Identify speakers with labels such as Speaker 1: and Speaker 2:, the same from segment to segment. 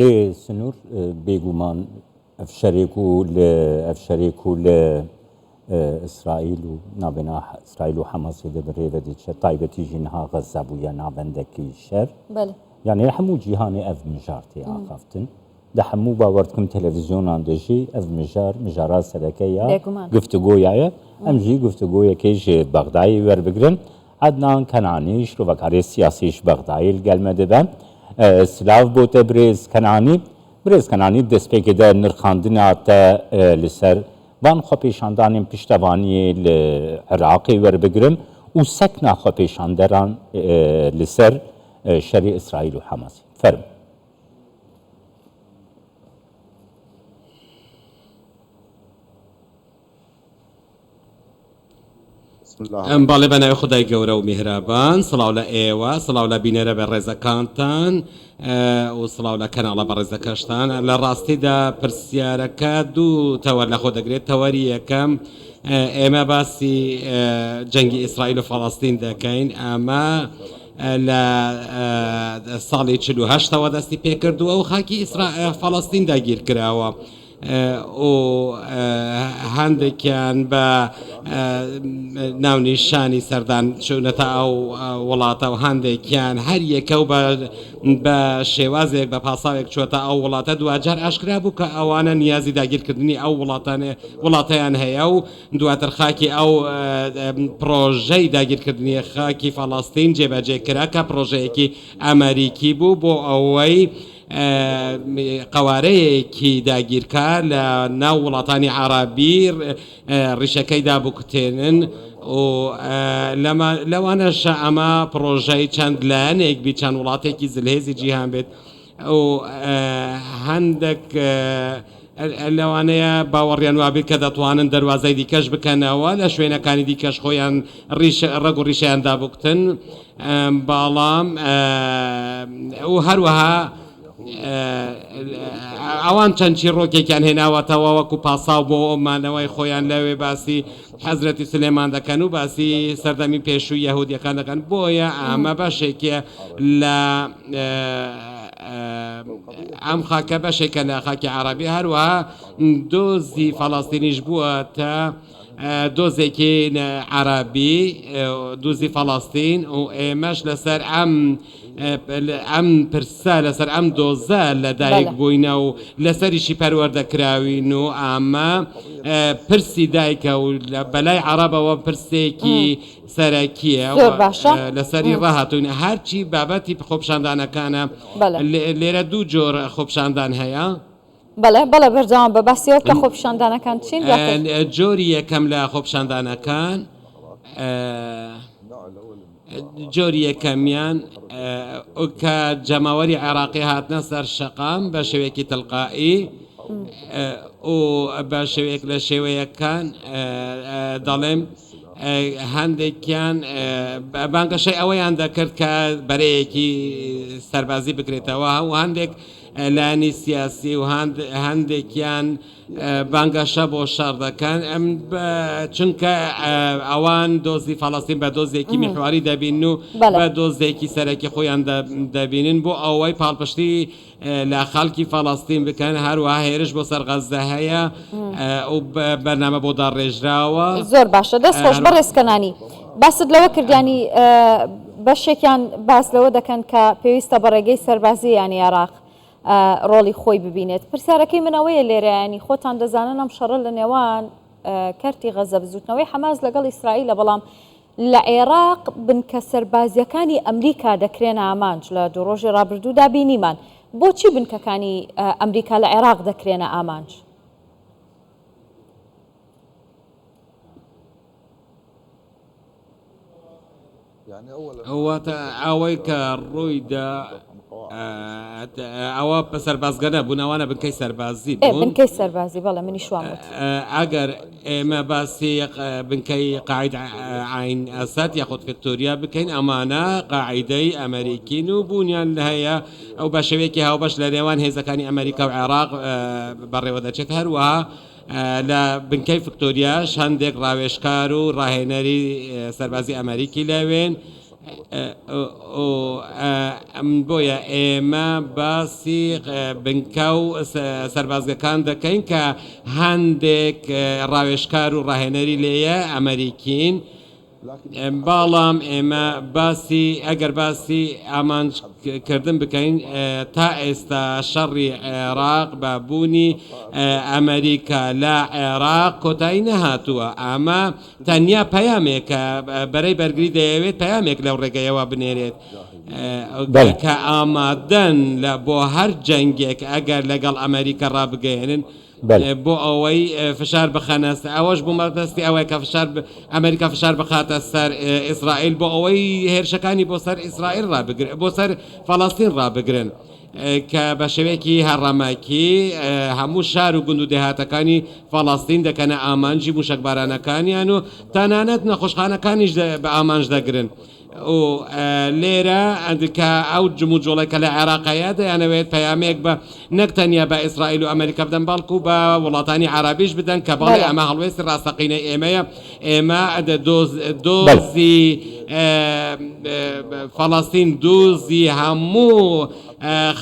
Speaker 1: Lê Sinûr bêguman ev şerê ku li ev şerê ku li Îsraîl û navbêna Îsraîl û Hemasê de bi rê ve diçe taybetî jî niha Xezze bûye navendekî şer.
Speaker 2: Belê.
Speaker 1: Yanî li hemû cîhanê ev mijar tê axaftin. Di hemû bawer dikim televîzyonan de jî ev mijar mijara sereke ya
Speaker 2: Bêguman.
Speaker 1: guftugoya ye. Em jî guftugoyekê ji Bexdayê werbigirin. Ednan Kenanî, şirovekarê siyasî ji Bexdayê li gel me dibe. Silav bo te birêz Kenanî. Birêz Kenanî di destpêkê de nirxandina te li ser van xwepêşandanên piştevaniyê li Iraqê werbigirim û sekna xwepêşanderan li ser şerê Îsraîl û Hemasê. Fermo.
Speaker 3: ئەم بەڵێ بە ناوی خودای گەورە و میهرەبان سڵاو لە ئێوە سڵاو لە بینەرە بە ڕێزەکانتان و سڵاو لە کەناڵە بەڕێزەکەشتان لە ڕاستیدا پرسیارەکە دوو تەوەر لەخۆ دەگرێت تەوەری یەکەم ئێمە باسی جەنگی ئیسرائیل و فەڵەستین دەکەین ئەمە لە ساڵی 48ەوە دەستی پێکردووە و خاکی ئیسرا فەڵەستین داگیر کراوە و هەندێکیان بە ناونیشانی سەردان چوونەتە ئەو وڵاتە و هەندێکیان هەر یەکە و بە شێوازێک بە پاساوێک چووەتە ئەو وڵاتە دواجار ئاشکرا بوو کە ئەوانە نیازی داگیرکردنی ئەو وڵاتانێ وڵاتیان هەیە و دواتر خاکی ئەو پرۆژەی داگیرکردنی خاکی فەڵەستین جێبەجێ کرا کە پرۆژەیەکی ئەمریکی بوو بۆ ئەوەی قەوارەیەکی داگیرکار لە ناو وڵاتانی عەڕەبی ڕیشەکەی دابکوتێنن و لەوانەشە ئەمە پڕۆژەی چەند لایەنێک بی چەند وڵاتێکی زلهێزی جیهان بێت و هەندێک لەوانەیە باوەڕیان وابێت کە دەتوانن دەروازەی دیکەش بکەنەوە لە شوێنەکانی دیکەش خۆیان ڕەگ و ڕیشەیان دابکوتن بەڵام و هەروەها ئەوان چەند چیڕۆکێکیان هێناوەتەوە وەکو پاساو بۆ مانەوەی خۆیان لەوێ باسی حەزرەتی سلێمان دەکەن و باسی سەردەمی پێشووی یەهودیەکان دەکەن بۆیە ئەمە بەشێکە لە ئەم خاکە بەشێکە لە خاکی عەڕەبی هەروەها دۆزی فەڵەستینیش بووە تا دۆزێکی عەرەبی دوزی فەڵەستین و ئێمەش لەسەر ئەم ئەم پرسە لەسەر ئەم دۆزە لەدایک بووینە و لەسەریشی پەروەردە کراوین و ئەمە پرسی دایکە و بەلای عەڕەبەوە پرسێکی سەرەکییە و
Speaker 2: زۆر باشە.
Speaker 3: لەسەری ڕاهاتووین هەرچی بابەتی خۆپیشاندانەکانە
Speaker 2: بەڵێ.
Speaker 3: لێرە دوو جۆر خۆپیشاندان هەیە.
Speaker 2: بەڵێ بەڵێ بەردەوام بە باسی ئەوە بکە خۆپیشاندانەکان چین دواتر.
Speaker 3: جۆری یەکەم لە خۆپیشاندانەکان جۆری یەکەمیان کە جەماوەری عێراقی هاتنە سەر شەقام بە شێوەیەکی تلقائی و بە شێوەیەک لە شێوەیەکان دەڵێم هەندێکیان بانگەشەی ئەوەیان دەکرد کە بەرەیەکی سەربازی بکرێتەوە و هەندێک لایەنی سیاسی و هەندێکیان بانگەشە بۆ شەڕ دەکەن چونکە ئەوان دۆزی فەڵەستین بە دۆزێکی میحواری دەبین و بە دۆزێکی سەرەکی خۆیان دەبینن بۆ ئەوەی پاڵپشتی لە خەڵکی فەڵەستین بکەن، هەروەها هێرش بۆ سەر غەززە هەیە و بەرنامە بۆ داڕێژراوە.
Speaker 2: زۆر باشە دەست خۆش بەڕێز کەنانی باست لەوە کرد ینی بەشێکیان باس لەوە دەکەن کە پێویستە بە ڕێگەی سەربازی ینی عێراق ڕۆڵی خۆی ببینێت پرسیارەکەی من ئەوەیە لێرە ینی خۆتان دەزانن ئەم شەڕە لە نێوان کەرتی غەزە بزوتنەوەی حەماس لەگەڵ ئیسرائیلە بەڵام لە عێراق بنکە سەربازییەکانی ئەمریکا دەکرێنە ئامانج، لە دوو ڕۆژی ڕابردوودا بینیمان. بۆچی بنکەکانی ئەمریکا لە عێراق دەکرێنە ئامانج؟
Speaker 3: واتە ئەوەی کە ڕوویدا ئەوە بە سەربازگە نەبوون ئەوانە بنکەی سەربازی بوون
Speaker 2: بنکەی سەربازی بەڵێ منیش وام وت.
Speaker 3: ئەگەر ئێمە باسی بنکەی قاعید عین ئەسەد یاخود فکتۆریا بکەین ئەمانە قاعیدەی ئەمریکین و بوونیان هەیە ئەو بە شێوەیەکی هاوبەش لە نێوان هێزەکانی ئەمریکا و عێراق بەڕێوە دەچێت هەروەها لە بنکەی فکتۆریاش هەندێک ڕاوێژکار و ڕاهێنەری سەربازی ئەمریکی لەوێن. بۆیە ئێمە باسی بنکە و سەربازگەکان دەکەین کە هەندێک ڕاوێژکار و ڕاهێنەری لێیە ئەمەریکین. بەڵام ئێمە باسی ئەگەر باسی ئامانج کردن بکەین تا ئێستا شەڕی عێراق بە بوونی ئەمریکا لە عێراق کۆتایی نەهاتووە ئەمە تەنیا پەیامێکە بەرەی بەرگری دەیەوێت پەیامێک لەو ڕێگەیەوە بنێرێت کە ئامادەن لە بۆ هەر جەنگێک ئەگەر لەگەڵ ئەمریکا ڕابگەیەنن بۆ ئەوەی فشار بخەنە ئەوەش بۆ مەبەستی ئەوەیە کە فشار ئەمریکا فشار بخاتە سەر ئیسرائیل بۆ ئەوەی هێرشەکانی بۆ سەر ئیسرائیل ڕابگر بۆ سەر فەڵەستین ڕابگرن کە بە شێوەیەکی هەڕەمەکی هەموو شار و گوند و دێهاتەکانی فەڵەستین دەکەنە ئامانجی موشەکبارانەکانیان و تەنانەت نەخۆشخانەکانیش بە ئامانج دەگرن. و لێرە کە ئەو جموجۆڵەی کە لە عێراق هەیە دەیانەوێت پەیامێک بە نەک تەنیا بە ئیسرائیل و ئەمریکا بدەن بەڵکو بە وڵاتانی عەرەبیش بدەن کە بەڵێ ئەمە هەڵوێستی ڕاستەقینەی ئێمەیە ئێمە دۆزی فەڵەستین دۆزی هەموو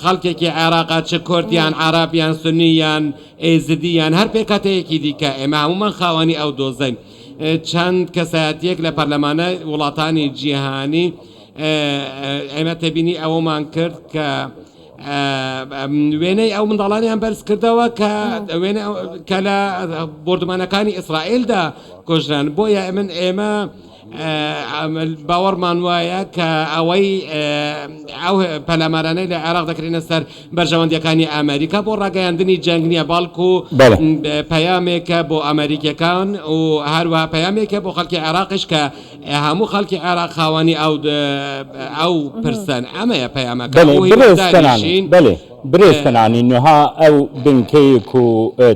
Speaker 3: خەڵکێکی عێراقە چ کورد یان عەرەب یان سونی یان ئێزدی یان هەر پێکهاتەیەکی دیکە ئێمە هەموومان خاوەنی ئەو دۆزەین. چەند کەسایەتییەک لە پەرلەمانە وڵاتانی جیهانی ئێمە تێبینی ئەوەمان کرد کە وێنەی ئەو منداڵانیان بەرز کردەوە کە وێنە کە لە بۆردومانەکانی ئیسرائیلدا کوژران بۆیە من ئێمە باوەڕمان وایە کە ئەوەی ئەو پەلامارانەی لە عێراق دەکرێنە سەر بەرژەوەندیەکانی ئەمریکا بۆ ڕاگەیاندنی جەنگ نییە بەڵکو پەیامێکە بۆ ئەمریکیەکان و هەروەها پەیامێکە بۆ خەڵکی عێراقیش کە هەموو خەڵکی عێراق خاوەنی ئەو ئەو پرسەن ئەمەیە پەیامەکە
Speaker 1: بەێ برێز کەنانی نها ئەو بنکەیەک و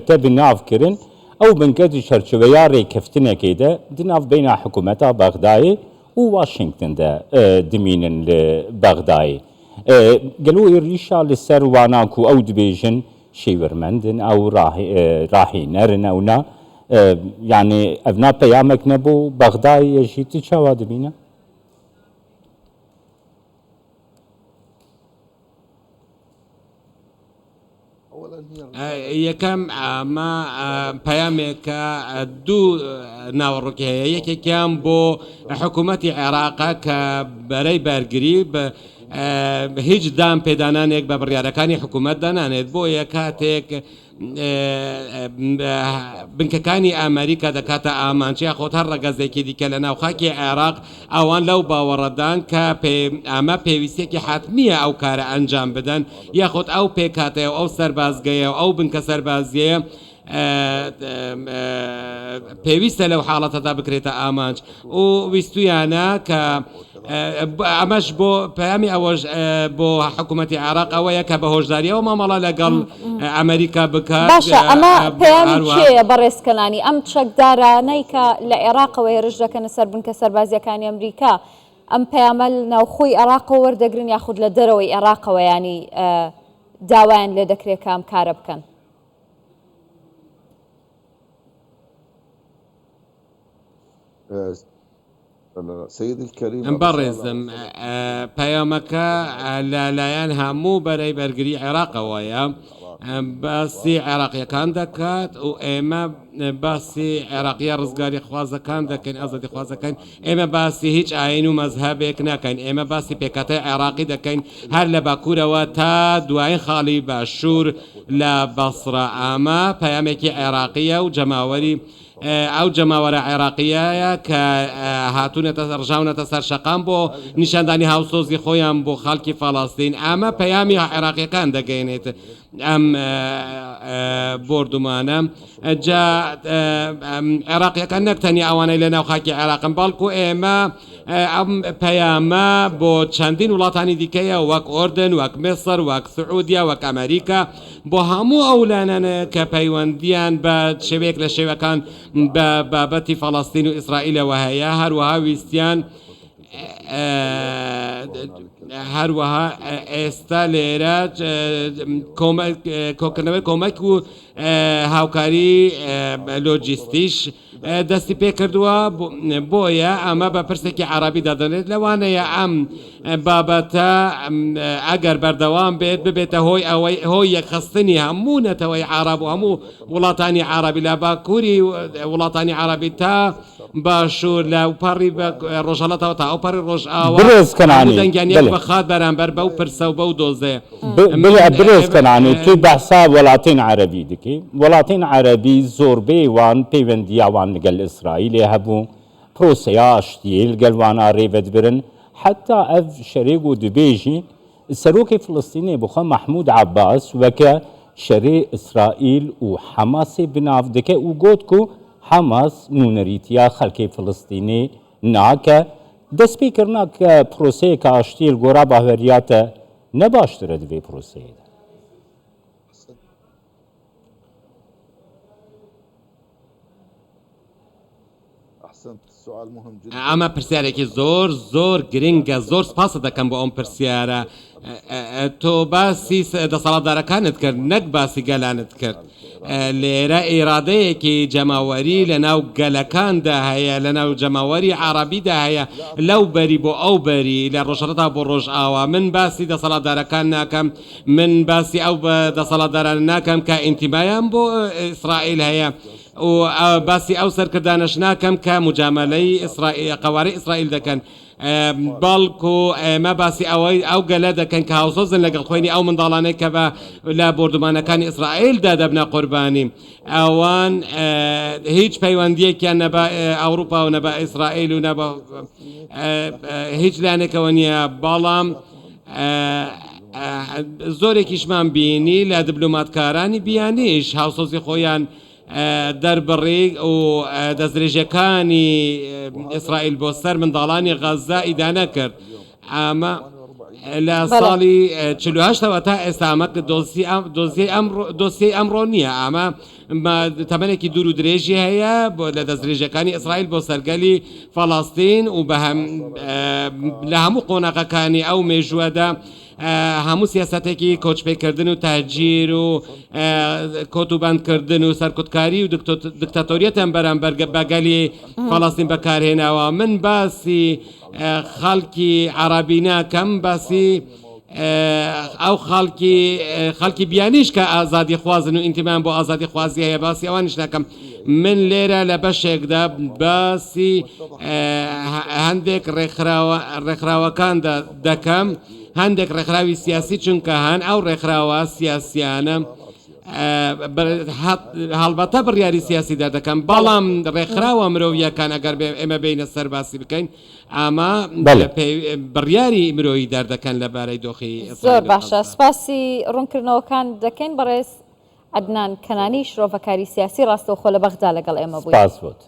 Speaker 1: تە بناو کردن ئەو بنکە di çerçoveya rêkeftinekê de di navbeyna hikûmeta Bexdayê û Washington de dimînin li Bexdayê. Gelo êrîşa li ser wana ku ew dibêjin şêwirmend in, ew rahêner in ew na yanê ev na peyamek ne bo Bexdayê ye jî tu çawa dibîne?
Speaker 3: یەکەم ئەمە پەیامێکە دوو ناوەڕۆکی هەیە یەکێکیان بۆ حکوومەتی عێراقە کە بەرەی بەرگری هیچ دان پێدانانێک بە بڕیارەکانی حکوومەت دانانێت بۆیە کاتێک بنکەکانی ئەمریکا دەکاتە ئامانج یاخۆت هەر ڕەگەزێکی دیکە لە ناو خاکی عێراق، ئەوان لەو باوەڕەدان کە ئەمە پێویستیەکی حەتمییە ئەو کارە ئەنجام بدەن یاخود ئەو پێکهاتەیە و ئەو سەربازگەیە و ئەو بنکە سەربازیەیە پێویستە لەو حاڵەتەدا بکرێتە ئامانج و ویستویانە کە ئەمەش بۆ پەیامی ئەوەش بۆ حکوومەتی عێراق ئەوەیە کە بە هۆشداریەوە مامەڵە لەگەڵ ئەمریکا بکات.
Speaker 2: باشە ئەمە پەیامی کێیە بەڕێز کەنانی؟ ئەم چەکدارانەی کە لە عێراقەوە هێرش دەکەنە سەر بنکە سەربازییەکانی ئەمریکا ئەم پەیامە لە ناوخۆی عێراقەوە وەردەگرن یاخود لە دەرەوەی عێراقەوە یانی داوایان لێ دەکرێت کە ئەم کارە بکەن؟
Speaker 3: بەڕێزم پەیامەکە لە لایەن هەموو بەرەی بەرگری عێراقەوەیە باسی عێراقیەکان دەکات و ئێمە باسی عێراقیە ڕزگاری خوازەکان دەکەین ئازادی خوازەکەین ئێمە باسی هیچ ئاین و مەزهەبێک ناکەین ئێمە باسی پێکهاتەی عێراقی دەکەین هەر لە باکوورەوە تا دوایین خاڵی باشوور لە بەسڕە ئەمە پەیامێکی عێراقیە و جەماوەری ئەو جەماوەرە عێراقییەیە کە هاتوونەتە ڕژاونەتە سەر شەقام بۆ نیشاندانی هاوسۆزی خۆیان بۆ خەڵکی فەڵەستین، ئەمە پەیامی عێراقییەکان دەگەیەنێت ئەم بۆردومانە جا عێراقییەکان نەک تەنیا ئەوانەی لە ناو خاکی عێراقن بەڵکو ئێمە ئەم پەیامە بۆ چەندین وڵاتانی دیکەیە وەک ئۆردن، وەک میسر، وەک سعودیە، وەک ئەمریکا، بۆ هەموو ئەو لایەنانەیە کە پەیوەندییان بە شێوەیەک لە شێوەکان بە بابەتی فەڵەستین و ئیسرائیلەوە هەیە، هەروەها ویستیان. هەروەها ئێستا لێرە کۆکردنەوەی کۆمەک و هاوکاری لۆجیستیش دەستی پێکردووە، بۆیە ئەمە بە پرسێکی عەڕەبی دادەنرێت، لەوانەیە ئەم بابەتە ئەگەر بەردەوام بێت ببێتە هۆی ئەوەی هۆی یەکخستنی هەموو نەتەوەی عەڕەب و هەموو وڵاتانی عەڕەبی لە باکووری وڵاتانی عەڕەبی تا باشوور لە پەڕی ڕۆژهەڵاتەوە تا ئەو پەڕی ڕۆژئاوا
Speaker 1: برێز
Speaker 3: هەموو
Speaker 1: کەنعانی
Speaker 3: دەنگیان یەک
Speaker 1: بەلێ.
Speaker 3: بخات بەرامبەر بەو پرسە و بەو دۆزەیە.
Speaker 1: بلێ برێز کەنعانی تو بەحسا وەلاتێن عەرەبی دکی وەلاتێن عەرەبی زۆربەی وان پەیوەندیا وان لگەل ئیسرائیلێ هەبوو پرۆسەیا ئاشتیێ لگەل وانا رێڤەدبرن حەتا ئەڤ شەرێ گو دبێژی سەرۆکێ فلستینێ بخwe مەحمود عەباس وەکە شەرێ ئیسرائیل و حەماسێ بناڤ دکە و گۆت کو حەماس نونەریتیا خەلکێ فلستینێ ناکە دەستپێکرنا کە پرۆسەیەکە ئاشتیێ لگۆرا باوەریا تە نە باشترە دڤێ پرۆسەیێ دە.
Speaker 3: ئەمە پرسیارێکی زۆر زۆر گرنگە زۆر سپاست دەکەم بۆ ئەم پرسیارە تۆ باسی دەسەڵاتدارەکانت کرد نەک باسی گەلانت کرد لێرە ئیرادەیەکی جەماوەری لە ناو گەلەکاندا هەیە لە ناو جەماوەری عەڕەبیدا هەیە لەو بەری بۆ ئەو بەری لە ڕۆژهەڵاتا بۆ ڕۆژئاوا من باسی دەسەڵاتدارەکان ناکەم من باسی ئەو دەسەڵاتدارانە ناکەم کە ئینتیمایان بۆ ئیسرائیل هەیە و باسی ئەو سەرکردانەش ناکەم کە موجامەلەی ئیسرائیل قەوارەی ئیسرائیل دەکەن بەڵکو ئێمە باسی ئەوەی ئەو گەلە دەکەن کە هاوسۆزن لەگەڵ خوێنی ئەو منداڵانەی کە بە لە بۆردومانەکانی ئیسرائیلدا دەبنە قوربانی ئەوان هیچ پەیوەندیەکیان نە بە ئەوروپا و نە بە ئیسرائیل و نە بە هیچ لایەنێکەوە نییە بەڵام زۆرێکیشمان بینی لە دبلۆماتکارانی بیانیش هاوسۆزی خۆیان دەربڕی و دەستدرێژیەکانی ئیسرائیل بۆ سەر منداڵانی غەززە ئیدانە کرد. ئەمە لە ساڵی 48ەوە تا ئێستا ئەمە دۆسیەی ئەمڕۆ نییە، ئەمە تەمەنێکی دوور و درێژی هەیە لە دەستدرێژیەکانی ئیسرائیل بۆ سەر گەلی فەڵەستین و لە هەموو قۆناغەکانی ئەو مێژووەدا هەموو سیاسەتێکی کۆچپێکردن و تەهجیر و کۆتوبەندکردن و سەرکوتکاری و دکتاتۆریەتیان بەرامبەر بە گەلی فەڵەستین بەکارهێناوە. من باسی خەڵکی عەڕەبی ناکەم، باسی ئەو خەڵکی خەڵکی بیانیش کە ئازادیخوازن و ئینتیمایان بۆ ئازادیخوازی هەیە باسی ئەوانیش ناکەم. من لێرە لە بەشێکدا باسی هەندێک ڕێکخراوە ڕێکخراوەکاندا دەکەم. هەندێک ڕێکخراوی سیاسی چونکە هەن ئەو ڕێکخراوە سیاسیانە هەڵبەتە بڕیاری سیاسی دەردەکەن بەڵام ڕێکخراوە مرۆڤیەکان ئەگەر ئێمە بینە سەر باسی بکەین ئەمە بڕیاری مرۆیی دەردەکەن لەبارەی دۆخی
Speaker 2: زۆر باشە سپاسی ڕوونکردنەوەکان دەکەین بەڕێز عەدنان کەنانی شرۆڤەکاری سیاسی ڕاستەوخۆ لە بەغدا لەگەڵ ئێمە بووی.
Speaker 1: سپاس بۆت.